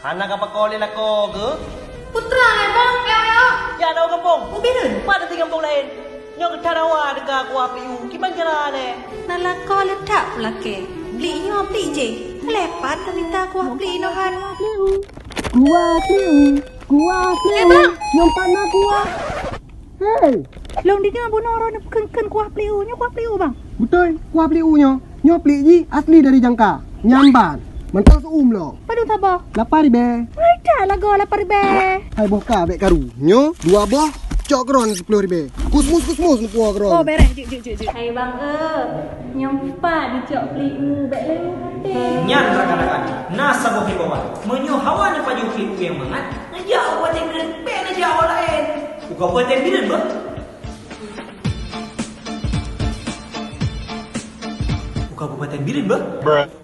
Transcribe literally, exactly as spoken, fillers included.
Hana ka pakoe lé lakoe keuh? Putra lé bang, ya, ya. Ya, na u gampông. U Bireuen. Pat di gampông laén. Nyoe geutanyoe teuka kuah pliek u, kiban cara lé? Na lakoe le that pulakée. Pliek nyoe pliek jéh. Leupah tamita kuah pliek inoe han. Kuah pliek u, kuah pliek u. Eh, bang. Nyoe pat na kuah. Hei! Lôn deungoe bunoe droeneuh kheun-kheun kuah pliek u. Nyoe kuah pliek u, bang? Beutôi, kuah pliek u nyoe. Nyoe pliek jih asli dari Jangka. Nyan ban. Mantong seu-uem lom. Padum saboh? Lapan ribée. Hai, that lagoe lapan ribée. Hai boh ka bék karu. Nyoe dua boh cok keudroe siploh ribée. Kusmus-kusmus neupuwoe keudroe. Oh, beres. Jeuet, jeuet, jeuet, jeuet. Hai bang, eh. Nyoe pat neucok pliek u, bék lé u até. Nyan rakan-rakan, na saboh himbauan. Meunyoe hawa neupajoh pliek u nyang mangat, neujak u Kabupaten Bireuen, bék neujak u laén. U Kabupaten Bireuen beuh. U Kabupaten Bireuen beuh.